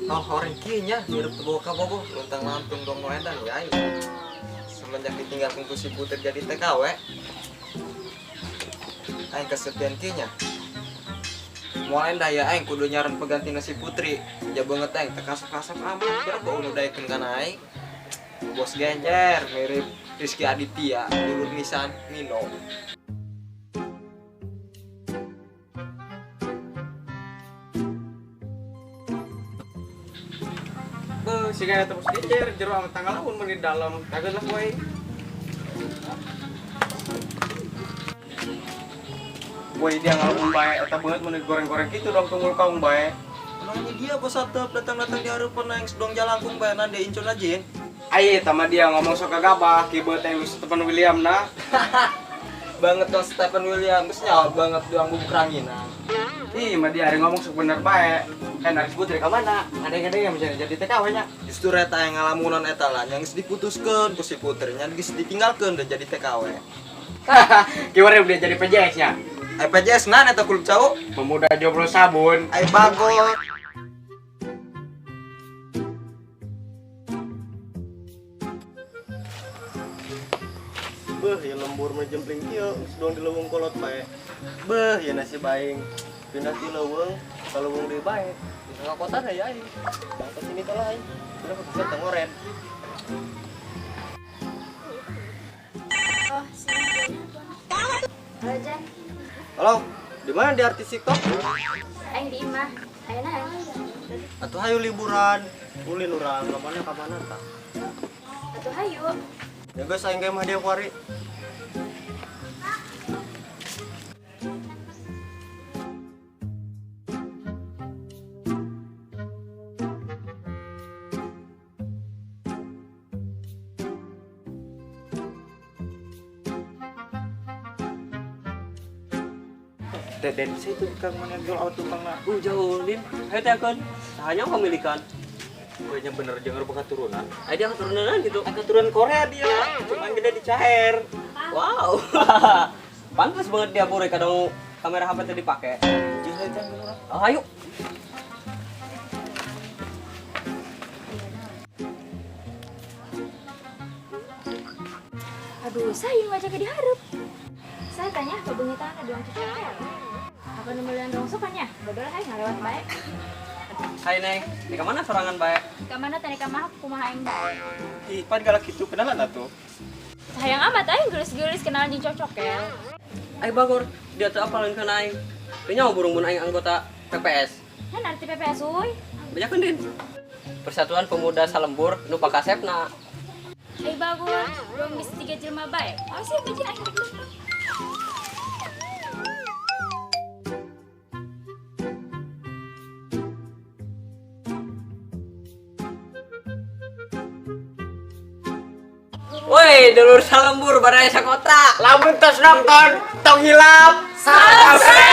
Oh, orang kieu nya hirup teu boga kabogoh, luntang lantung dong nu edan ya aing. Semenjak ditinggalkan ku si Putri jadi TKW. Aing kesepian kieu nya. Moal endah ya aing kudu nyaran penggantina si Putri. Ja beungeut aing teu kasep-kasep amat, berapa nu daekeun kana aing. Bos genjer mirip Rizky Aditya, dulur nisan Mino. Beuh, siga eta bos genjer jero amat tanggal lamun mun di dalam. Kaget lah ku aing. Woi, dia ngalamun bae eta beungeut mun digoreng-goreng kitu dong tunggul kaung bae. Emangnya dia bos atep datang-datang di hareupeun aing sedong jalangkung bae nan dia incun aja. Ai eta mah dia ngomong sok gagabah, ki beut aing Stephen William na. Banget dong Stephen William, geus nyawa banget doang bubuk ranginang. Ih, mah dia hari ngomong sok bener bae. Kan harus Putri ka mana? Ada yang bisa jadi TKW nya. Justru eta yang ngalamunan eta lah, yang geus diputuskeun ku si Putri nya geus ditinggalkeun dan jadi TKW. Kiwari udah jadi PJS nya. Ai PJS nan eta klub cau? Pemuda Jomblo Sabun. Ai bagor. Beuh, ya lembur mah jempling kieu, geus doang di leuweung kolot bae. Beuh, ya nasib aing. Pindah ti leuweung ka leuweung deui bae. Di tengah kota da ya aing. Ke sini teh lah aing. Udah kepeset tengoren. Oh, sini. Halo, Jan. Halo, di mana di artis TikTok? Aing di imah. Ayo naik. Atuh hayu liburan. Ulin urang, ka mana ka mana tah? Atuh hayu. Ya geus aing ge mah dia kuari. Deden saya itu tukang mana jual auto tukang lah. Jauh lin. Ayo teh akun. Sahanya pemilikan. Kayaknya bener jangan rupa keturunan. Ayo dia keturunan gitu. Keturunan Korea dia. Cuman gede di cair. Wow. Pantas banget dia bore kadang kamera HP tadi dipakai. Oh, ayo. Aduh, saya ngajak ke diharap. Saya tanya ke bengitan ada yang cuci ya. Apa nemuin rongsokannya? Bodoh lah, ngalewat baik. Hai Neng, di mana sorangan baik? Ke mana tadi kamah kumaha aing bae. Ih, pan galak kitu kenalan atuh. Sayang amat aing gelis-gelis kenalan jeung cocok ya. Ai bagor, dia tuh apalin kana aing. Kayaknya mau burung mun aing anggota PPS. Kan arti PPS euy. Banyak din. Persatuan Pemuda Salembur nu pakasepna. Ai bagor, belum bisa 3 jelema bae. Oh sih bejin aing. Woi, dulur Salembur baraya sakota. Lamun tos nonton, tong hilap. Subscribe.